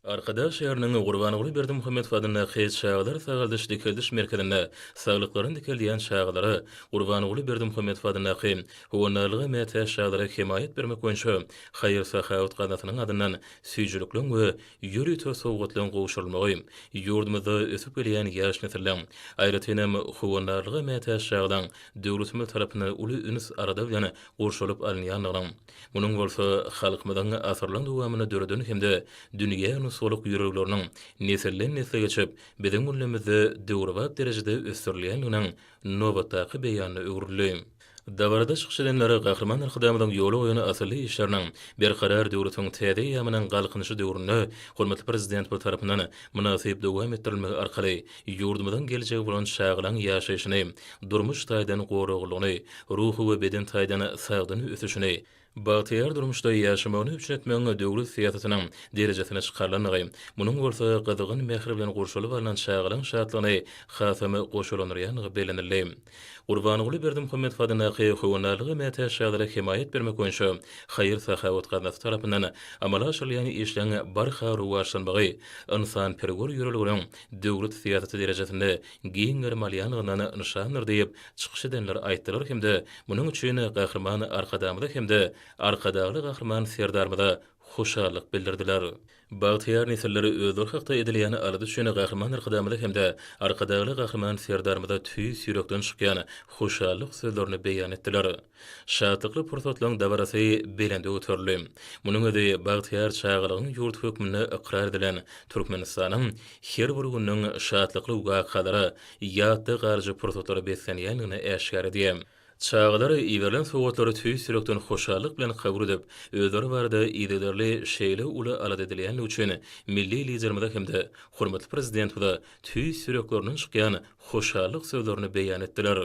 Arkadag şäheriniň Gurbanguly Berdimuhamedow adyndaky Çagalar sagaldyş-dikeldiş merkezinde saglyklaryny dikeldýän çagalara Gurbanguly Berdimuhamedow adyndaky Howandarlyga mätäç çagalara hemaýat bermek boýunça haýyr-sahawat gaznasynyň adyndan süýjülikleň we ýörite sowgatlaryň gowşurylmagy ýurdumyzda ösüp gelýän ýaş nesilleň, aýratynam, howandarlyga mätäç çagalaň döwletimiz tarapyndan uly üns-alada bilen gurşalyp alynýandygynyň, munuň bolsa halkymyzyň asyrlaryň dowamynda döreden hem-de dünýä nusgalyk ýörelgeleriniň nesilden-nesle geçip, biziň günlerimizde döwrebap derejede ösdürilýändiginiň nobatdaky beýanyna öwrüldi. Dabarada çykyş edenler Gahryman Arkadagymyzyň ýola goýan asylly işleriniň Berkarar döwletiň täze eýýamynyň Galkynyşy döwründe hormatly Prezidentimiz tarapyndan mynasyp dowam etdirilmegi arkaly ýurdumyzyň geljegi bolan çagalaň ýaşaýşyny, durmuş taýdan goraglylygyny, ruhy we beden taýdan sagdyn ösüşini, bagtyýar durmuşda ýaşamagyny üpjün etmegiň döwlet syýasatynyň derejesine çykarylandygy, munuň bolsa gyzgyn mähir bilen gurşalyp alnan çagalaň şatlygyny hasam goşalandyrýandygy bellenildi. Gurbanguly Berdimuhamedow adyndaky Howandarlyga mätäç çagalara hemaýat bermek boýunça haýyr-sahawat gaznasy tarapyndan amala aşyrylýan işleň barha rowaçlanmagy ynsanperwer ýörelgeleriň döwlet syýasaty derejesinde giň gerim alýandygyndan nyşandyr diýip, çykyş edenler aýtdylar hem-de munuň üçin Gahryman Arkadagymyza hem-de Arkadagly Gahryman Serdarymyza hoşallyk bildirdiler. Bagtyýar nesiller özleri hakda edilýän alada üçin Gahryman Arkadagymyza hem-de Arkadagly Gahryman Serdarymyza tüýs ýürekden çykýan hoşallyk sözlerini beýan etdiler. Şatlykly pursatlaryň dabarasy belende göterildi. Munuň özi bagtyýar çagalygyň ýurdy hökmünde ykrar edilen Türkmenistanyň her bir gününiň şatlykly wakalara, ýatda galyjy pursatlara beslenýändigini äşgär edýär. Çagalar iberilen sowgatlary tüýs ýürekden hoşallyk bilen kabul edip, özleri barada yzygiderli şeýle uly alada edilýändigi üçin milli Liderimize hem-de hormatly Prezidentimize tüýs ýüreklerinden çykýan hoşallyk sözlerini beýan etdiler.